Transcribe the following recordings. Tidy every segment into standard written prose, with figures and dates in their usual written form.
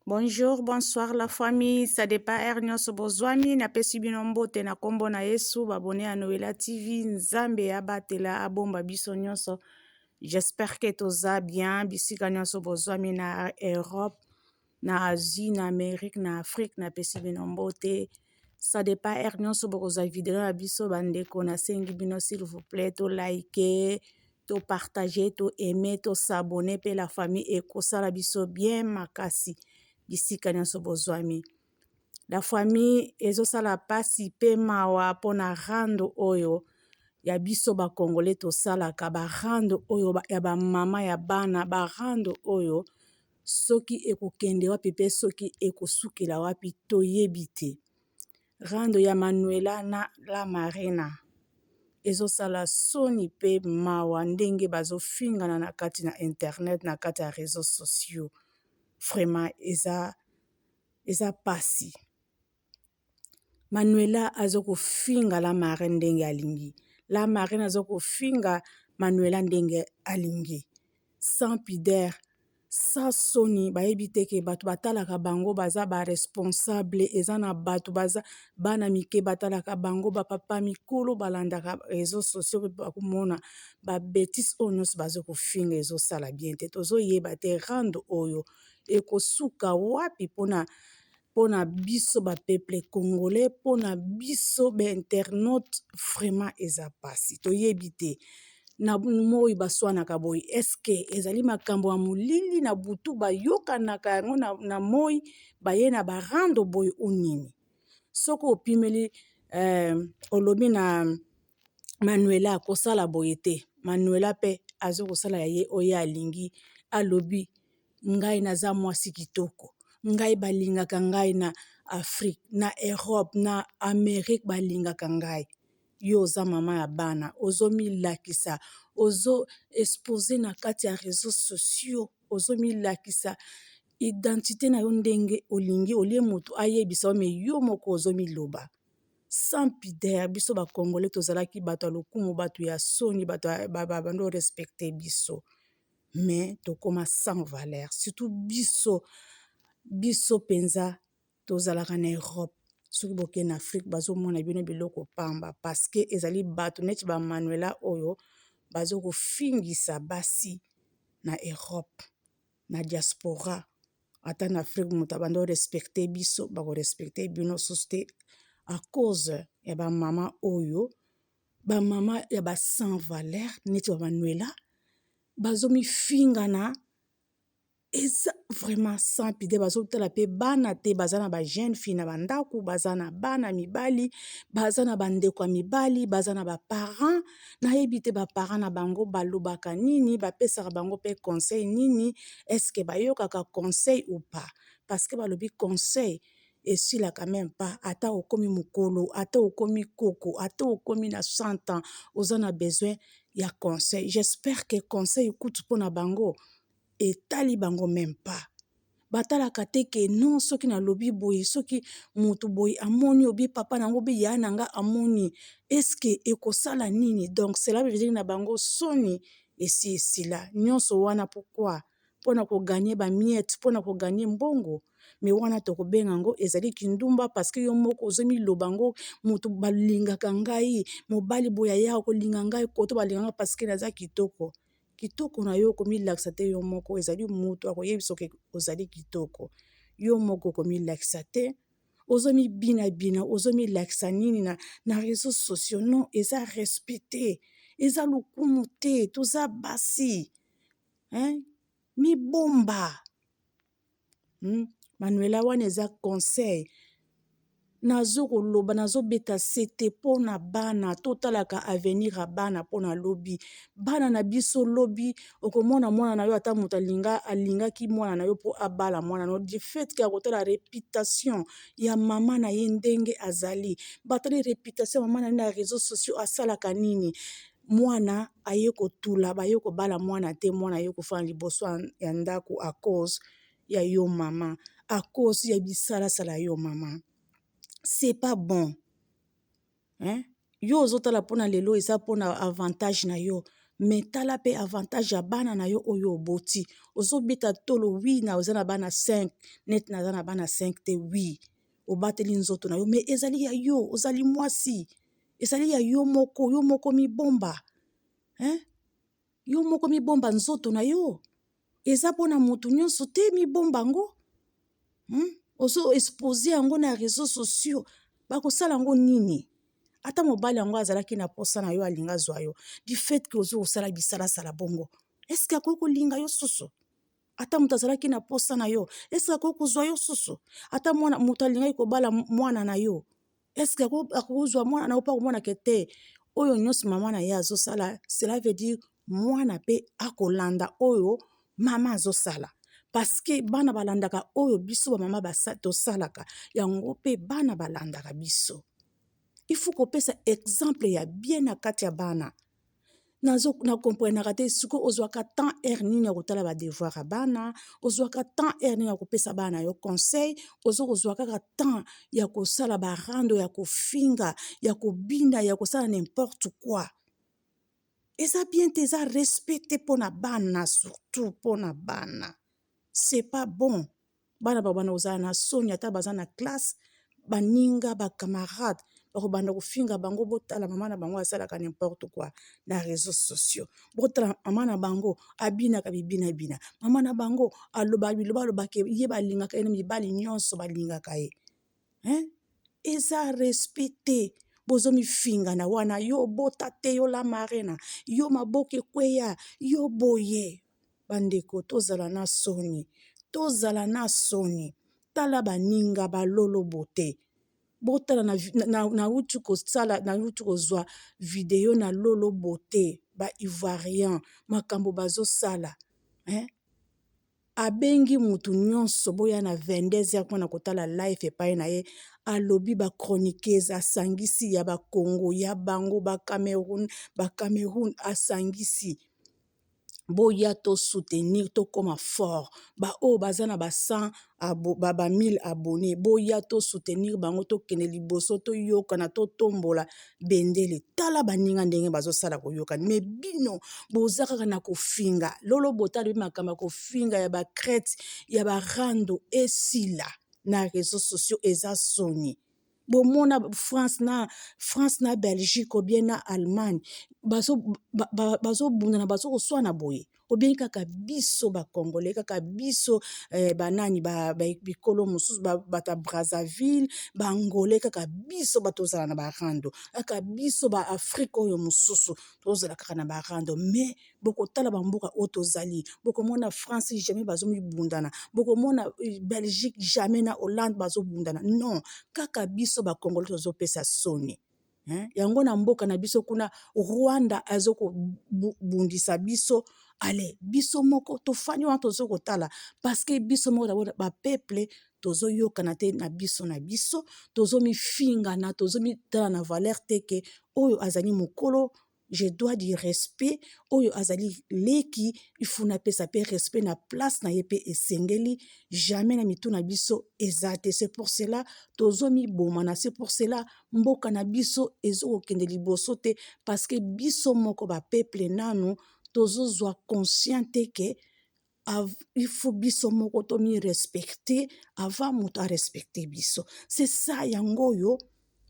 Bonjour, bonsoir la famille, ça dépend heure nyonso bozwami, napesi bino mbote na kombo na Yesu, ba abonné ya Noela TV, Nzambe abatela abomba biso nyonso. J'espère que toza bien bisika nyonso bozwami na Europe, na Asie, na Amérique, na Afrique, napesi bino mbote. Ça dépend heure nyonso bokozwa video na biso bandeko, nasengi bino s'il vous plaît to like, to partager, to aimer, to s'abonner mpe la famille ekosala biso bien makasi bisika nyonso bozwami. La famille ezosala mpasi mpe mawa mpona rando oyo ya biso bakongole tosalaka barando oyo ya bamama ya bana barando oyo soki ekokende wapi mpe soki ekosukela wapi toyebi te. Rando ya Manuela na La Marina ezosala soni mpe mawa ndenge bazofingana na kati na internet na kati ya réseaux sociaux vraiment eza pasi. Manuela aza kofinga La Marine ndenge alingi, La Marine aza kofinga Manuela ndenge alingi, sans pudeur, sans soni. Bayebi te ke bato batalaka bango baza baresponsable, eza na bato baza bana mike batalaka bango, bapapa mikolo balandaka réseaux sociaux mpe bakomona babêtises oyo nyonso baza kofinga ezosala bien te. Tozoyeba te rando oyo ekosuka wapi mpona biso bapeuple congolais, mpona biso bainternaute. Vraiment eza pasi, toyebi te na moi baswanaka boye, eske ezali makambo ya molili na butu bayokanaka yango na moi baye na barando boye o nini? Soki opimeli olobi na Manuela kosala boye te, Manuela mpe aza kosala ya ye oyo alingi. Alobi ngai naza mwasi kitoko, ngai balingaka ngai na Afrique, na Europe, na Amérique balingaka ngai. Yo oza mama ya bana, ozomilakisa, ozo expose na kati ya réseaux sociaux, ozomilakisa identité na yo ndenge olingi, olie moto ayebisa yo me yo moko ozomiloba sans pudeur. Biso bakongolais tozalaki bato ya lokumu, bato ya soni, bato babando respecte biso, mais tokóma sans valeur. Surtout biso mpenza tozalaka na Europe. Soki bokei na Afrique bazomona bino biloko pamba, parce que ezali bato neti bamanuela oyo bazokofingisa basi na Europe, na diaspora. Ata na Afrique moto abanda orespecte biso, bakorespecte bino susu te à cause ya bamama oyo, bamama ya ba sans valeur neti bamanuela bazomifingana. Eza vraiment sans pudeur. Bazotala mpe bana te, baza na bajeune fille na bandako, baza na bana mibali, baza na bandeko ya mibali, baza na baparent. Nayebi te baparent na bango balobaka nini, bapesaka bango mpe conseil nini, est-ce bayokaka conseil ou pas? Parce que balobi conseil esilaka même pas. Ata okomi mokolo, ata okomi koko, ata okomi na 100 ans, oza na besoin ya conseil. J'espère que conseil kutu mpona bango etali bango même pas. Batalaka te ke non, soki nalobi boye, soki moto boye amoni obi papa nango obi ya na nga amoni, eske ekosala nini? Donc cela veut dire na bango soni esi esila nyonso wana. Pourquoi? Mpona kogagner bamiettes, mpona kogagner mbongo. Me wana tokobenga yango ezali kindumba, parce que yo moko ozomiloba yango: moto balingaka ngai, mobali boye ayaka kolinga ngai, koto balinga ngai parce que naza kitoko. Kitoko na yo okomilakisa te yo moko, ezali moto akoyebisa oke ozali kitoko. Yo moko okomilakisa te, ozomibinabina, ozomilakisa nini na réseaux sociaux? Non, eza respect te, eza lokumu te. Toza basi, hein? Mibomba. Manuela, wana eza conseil nazokoloba, nazobeta se te mpo na bana. Totalaka avenir ya bana mpo na lobi, bana na biso lobi. Okomona mwana na yo, ata moto alingaki mwana na yo mpo abala mwana na yo, du fait ke akotala réputation ya mama na ye ndenge azali. Batali réputation ya mama na ye na réseaux sociaux, asalaka nini? Mwana aye kotula, baye kobala mwana te, mwana aye kofanda liboso ya ndako à cause ya yo mama, à cause ya bisalasala yo mama. C'est pas bon, hein? Yo ozotala mpona lelo, eza mpona avantage na yo. Mais tala mpe avantage ya bana na yo oyo oboti. Ozobeta tolo wi na oza na bana 5, neti naza na bana 5 te, wi obateli nzoto na yo, mais ezali ya yo, ozali mwasi, ezali ya yo moko, yo moko mibomba, hein? Yo moko mibomba nzoto na yo, eza mpona moto nyonso te, mibomba yango, Ozo expose yango na réseaux sociaux, bakosala yango nini? Ata mobali yango azalaki na posa na yo, alinga azwa yo, du fait que ozo kosala bisalasala bongo, est-ce akoki kolinga yo susu? Ata moto azalaki na posa na yo, est-ce akoki kozwa yo susu? Ata mwana moto alingaki kobala mwana na yo, est-ce akozwa mwana na yo mpo akomonaka te oyo nyonso mama na ye azosala? Cela veut dire mwana mpe akolanda oyo mama azosala, parce que bana balandaka oyo biso bamama tosalaka yango, mpe bana balandaka biso. Il faut kopesa exemple ya bien na kati ya bana. Na comprenaka te sikoyo ozwaka temps heure nini ya kotala badevoir ya bana, ozwaka temps heure nini ya kopesa bana yo conseil. Oza kozwa kaka temps ya kosala barando, ya kofinga, ya kobina, ya kosala n'importe quoi. Eza bien te, eza respect te mpona bana, surtout mpona bana, c'est pas bon. Bana babanda kozala na soni, ata baza na classe, baninga, bacamarade bakobanda kofinga bango: "Botala mama na bango, asalaka n'importe quoi na réseaux sociaux. Botala mama na bango, abinaka bibinabina. Mama na bango aloba biloba, alobaka ye balingaka ye na mibali nyonso balingaka ye." Hein? Eza respect te. Bozomifingana wana: "Yo bota te, yo la marena, yo maboko ekweya, yo boye." Bandeko, tozala na soni, tozala na soni. Tala baninga balolobo te. Botala, nauti kosala, nauti kozwa video na Lolo Bote, baivoirien, makambo bazosala, hein? Abengi mutu nyonso boya na 22 heures mpona kotala live epai na ye. Alobi bachroniqueuse asangisi ya bakongo, ya bango bacameroun, bacameroun asangisi: "Boya tosoutenir, tokóma fort. Baoyo baza na ba 100, ba 1000 abonné, boya tosoutenir bango, tokende liboso, toyokana, totombola bendele." Tala baninga ndenge bazosala koyokana, mais bino boza kaka na kofinga. Lolo botala makambo ya kofinga, ya bacrete, ya barando, esila na réseaux sociaux, eza soni. Bomona France na Belgique ou bien na Allemagne bazobundana, bazokoswana boye, ou bien kaka biso bacongolais, kaka biso, banani, bikolo mosusu, bato ya Brazzaville, baangolais, kaka biso bato tozala na barando, kaka biso baafrike oyo mosusu tozala kaka na barando. Mais bokotala bamboka oyo tozali, bokomona France jamais bazomibundana, bokomona Belgique jamais, na Hollande bazobundana. Non, kaka biso bacongolais tozopesa soni. Yango na mboka na biso kuna, Rwanda azokobundisa biso. Ale biso moko tofandi wana, toza kotala, parce que biso moko d'abord bapeuple tozoyokana te na biso na biso, tozomifingana, tozomitala na valeur te ke oyo azali mokolo, je dois du respect, oyo azali leki, il faut napesa mpe respect na place na ye mpe esengeli. Jamais na mitu na biso eza te. C'est pour cela tozomibomana, c'est pour cela mboka na biso ezokokende liboso te, parce que biso moko bapeuple nanu tozozwa conscient te ke il faut biso moko tomirespecte avant moto arespecte biso. C'est ça. Yango oyo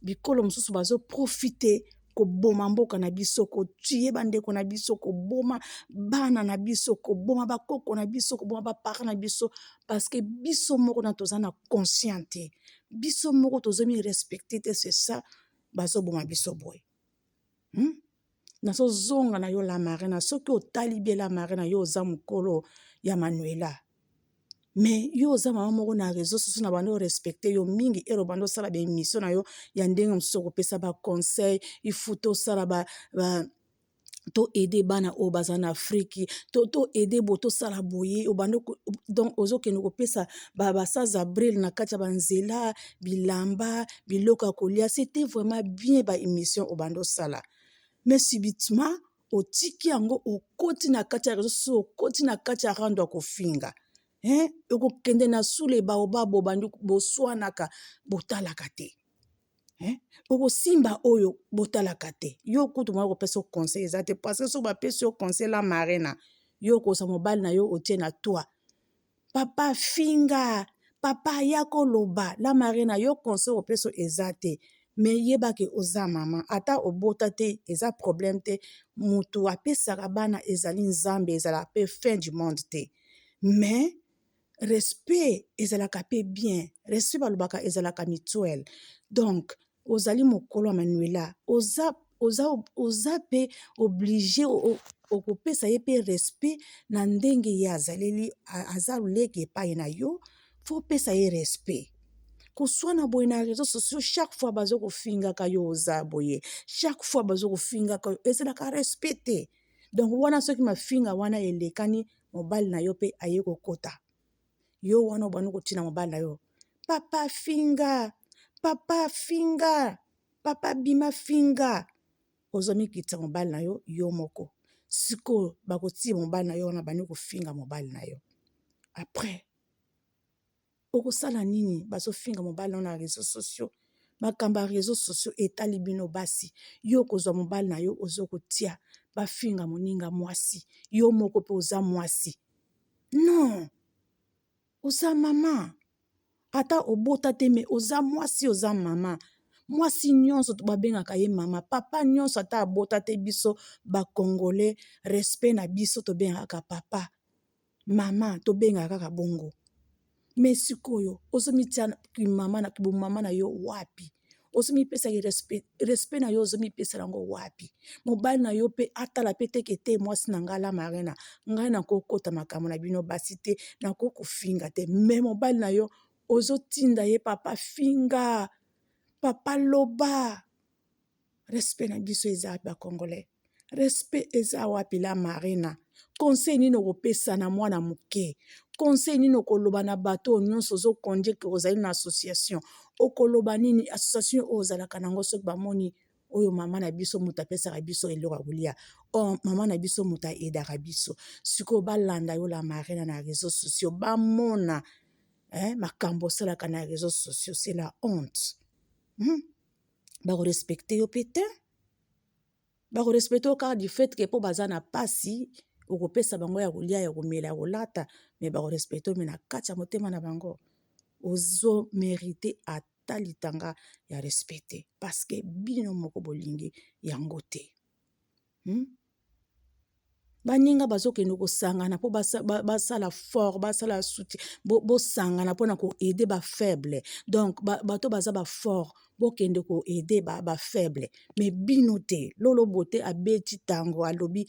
bikolo mosusu bazoprofite koboma mboka na biso, kotie bandeko na biso, koboma bana na biso, koboma bakoko na biso, koboma baparent na biso, parce que biso moko na toza na conscient te, biso moko tozomirespecte te. C'est ça, bazoboma biso boye, Nazozonga na yo la marina. Soki otali bien, la marina, yo oza mokolo ya Manuela, mais yo oza mama moko na réseau sociaux na bando respecte yo mingi. Ero bando osala baémission na yo ya ndenge mosusu, okopesa baconseil, il faut tosala ba toaide bana oyo baza na Afrike, toaide bo tosala boye. Obanda donc ozokende kopesa basans abri na kati ya banzela bilamba, biloko ya kolia. C'était vraiment bien baémission obanda osala, mais subitement otiki yango, okoti na kati ya réseau sociaux, okoti na kati ya rando ya kofinga, hein? Okokende na sule baobab, obandi boswanaka, botalaka te. Eh? Okosimba oyo botalaka te. Yo kutu mwa kopesa conseil eza te parce que soki bapesi yo conseil la marena, yo okozwa mobali na yo otie na toi. Papa finga, papa ya koloba la marena, yo conseil opesa eza te. Mais yeba ke oza mama, ata obota te eza problème te. Mutu apesaka bana ezali Nzambe, ezalaka pe fin du monde te. Mais respect ezalaka pe bien, respect balobaka ezalaka mutuel. Donc ozali mokolo ya Manuela, oza pe obligé okopesa ye pe respect na ndenge ye azaleli, aza leki epai na yo, faut pesa ye respect. Koswana boye na réseaux sociaux, chaque fois bazo kofingaka yo oza boye, chaque fois bazo kofingaka yo, ezalaka respect te. Donc wana soki mafinga wana elekani, mobali na yo pe aye kokota. Yo wana obandi kotina mobali na yo, papa finga, papa finga, papa bima finga. Ozomikitisa mobali na yo yo moko. Sikoyo bakotia mobali na yo wana bandi kofinga mobali na yo. Après okosala nini? Bazofinga mobali na yo na réseaux sociaux. Makambo ya réseaux sociaux etali bino basi. Yo kozwa mobali na yo ozokotia bafinga moninga mwasi, yo moko pe oza mwasi. Non, oza mama. Ata obota te me oza mwasi, oza mama. Mwasi nyonso babengaka ye mama. Papa nyonso ata abota te, biso ba Congolais respect na biso tobengaka papa. Mama tobengaka kaka bongo. Mais sikoyo ozomitia mama na mama na yo wapi? Ozomipesa respect, respect na yo ozomipesa yango wapi? Mobali na yo pe atala pe teke te mwasi na ngai la marena, ngai nakokota makambo na bino basi te, nakokofinga te. Mais mobali na yo ozotinda ye papa finga, papa loba. Respect na biso eza ba Congolais. Respect eza wapi la marena? Conseil nini okopesa na mwana moke? Conseil nini okoloba na bato nyonso ozokonde ke ozali na association? Okoloba nini association oyo ozalaka nango soki bamoni oyo mama na biso moto apesaka biso eloko ya kolia, oh mama na biso moto aedaka biso. Sikoyo balanda yo la marena na réseaux sociaux, bamona makambo osalaka na réseaux sociaux, c'est la honte. Bakorespecte yo pe te, bakorespecte yo kaka du fait que po baza na pasi, okopesa bango ya kolia, ya komela, ya kolata, mais bakorespecte yo, mais na kati ya motema na bango ozo mérite ata litanga ya respecte, parce que bino moko bolingi yango te. Baninga bazokende kosangana po basala fort, basala soutien, bosangana mpona koaider ba faible. Donc bato baza ba fort, bokende koaider ba faible, mais bino te. Lolo Beauté abeti tango alobi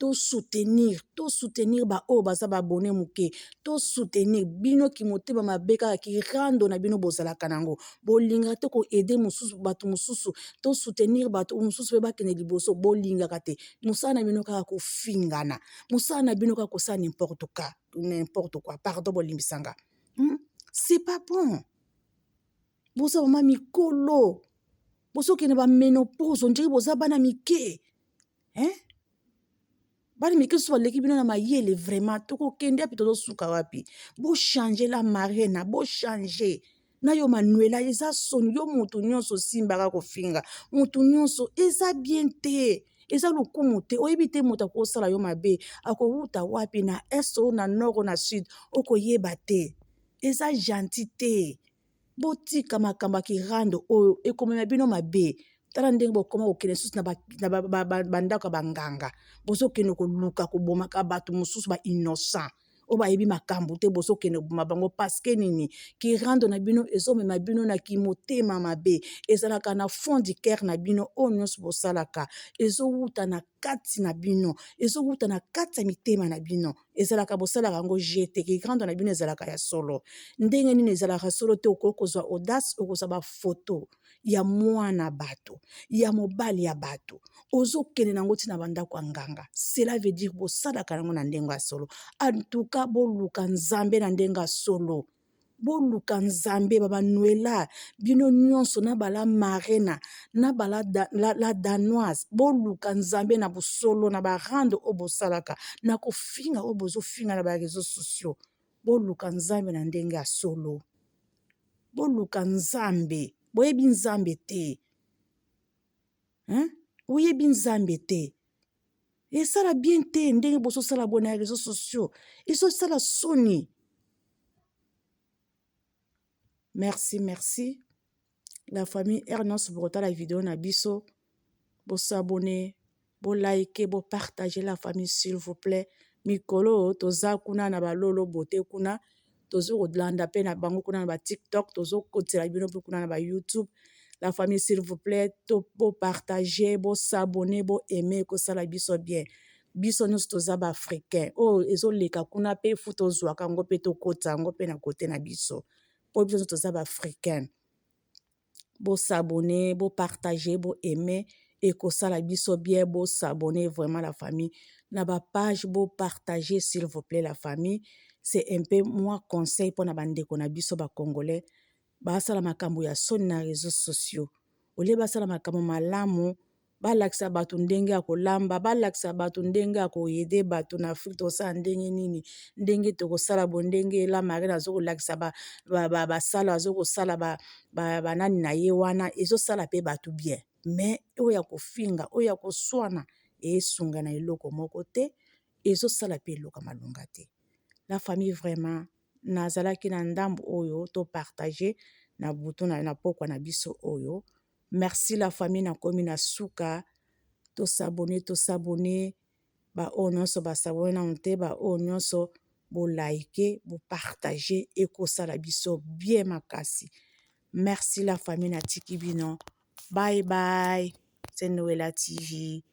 to soutenir ba oyo baza ba abonné moke, to soutenir bino ki motema mabe kaka ki rando na bino bozalaka nango, bolingaka te koaider mosusu, bato mosusu, to soutenir bato mosusu pe bakende liboso, bolingaka te. Mosala na bino kaka kofingana, mosala na bino kaka kosala n'importe quoi, n'importe quoi, pardon bolimbisanga. C'est pas bon. Boza mama mikolo, bozokende ba ménopause, on dirait boza bana mike. Hein? Bana mike so baleki bino na mayele vraiment, tokokende wapi, tozosuka wapi? Bochanger la marena, bochanger. Na yo Manuela eza soni, yo moto nyonso osimbaka kofinga, moto nyonso eza bien te, eza lokumu te. Oyebi te moto akosala yo mabe, akowuta wapi, na est o na nord o na sud, okoyeba te. Eza gentil te. Botika makambo ya kirando oyo ekomema bino mabe. Tala ndenge bokoma kokende susu na bandako ya banganga, bozokende koluka kobomaka bato mosusu ba innocent oyo bayebi makambo te, bozokende koboma bango parce que nini? Kirando na bino ezomema bino na kimotema mabe, ezalaka na fond du cœur na bino. Oyo nyonso bosalaka ezowuta na kati na bino, ezowuta na kati ya mitema na bino, ezalaka bosalaka yango jete. Kirando na bino ezalaka ya solo. Ndenge nini ezalaka solo te? Okoki kozwa audace, okozwa bafoto ya mwana bato, ya mobali ya bato, ozokende nango ntina bandako ya nganga. Cela veut dire bosalaka yango na ndenge ya solo. En tout cas boluka Nzambe na ndenge ya solo, boluka Nzambe. Babanuela bino nyonso na bala marena na bala la danoise, boluka Nzambe na bosolo na barando oyo bosalaka, na kofinga oyo bozofinga na ba réseaux sociaux. Boluka Nzambe na ndenge ya solo, boluka Nzambe. Boyebi Nzambe te. Hein? Oyebi Nzambe te. Esala bien te ndenge bozosala boye na réseaux sociaux. Ezosala soni. Merci, merci. La famille heure nyonso bokotala video na biso, bosabone, bolike, bopartage la famille s'il vous plaît. Mikolo oyo toza kuna na balolo bote kuna, tozo kolanda mpe na bango kuna na ba TikTok, tozokotela bino mpe kuna na ba YouTube. La famille s'il vous plaît, to bopartage, bosabone, boaime, ekosala biso bien. Biso nyonso toza baafricain. Oyo ezoleka kuna mpe fu tozwaka yango mpe tokota yango mpe na kote na biso, mpo biso nyonso toza baafricain. Bosabone, bopartage, boaime, ekosala biso bien. Bosabone vraiment la famille na bapage, bopartage s'il vous plaît la famille. C'est un peu moi conseil mpona bandeko na biso bacongolais basala makambo ya soni na réseaux sociaux. Olie basala makambo malamu, balakisa bato ndenge ya kolamba, balakisa bato ndenge ya koaider bato na Afrique. Tokosala ndenge nini, ndenge tokosala bo ndenge la marine azokolakisa basala, azokosala banani na ye wana, ezosala mpe bato bien. Mais oyo ya kofinga, oyo ya koswana, esunga na eloko moko te, ezosala mpe eloko ya malonga te. La famille, vraiment nazalaki na ndambo oyo topartage na butu na pokwa na biso oyo. Merci la famille, nakomi na suka. Tosabone, tosabone. Baoyo nyonso basabone nano te, baoyo nyonso bolike, bopartage, ekosala biso bien makasi. Merci la famille, natiki bino. Bye bye, c'est Noela TV.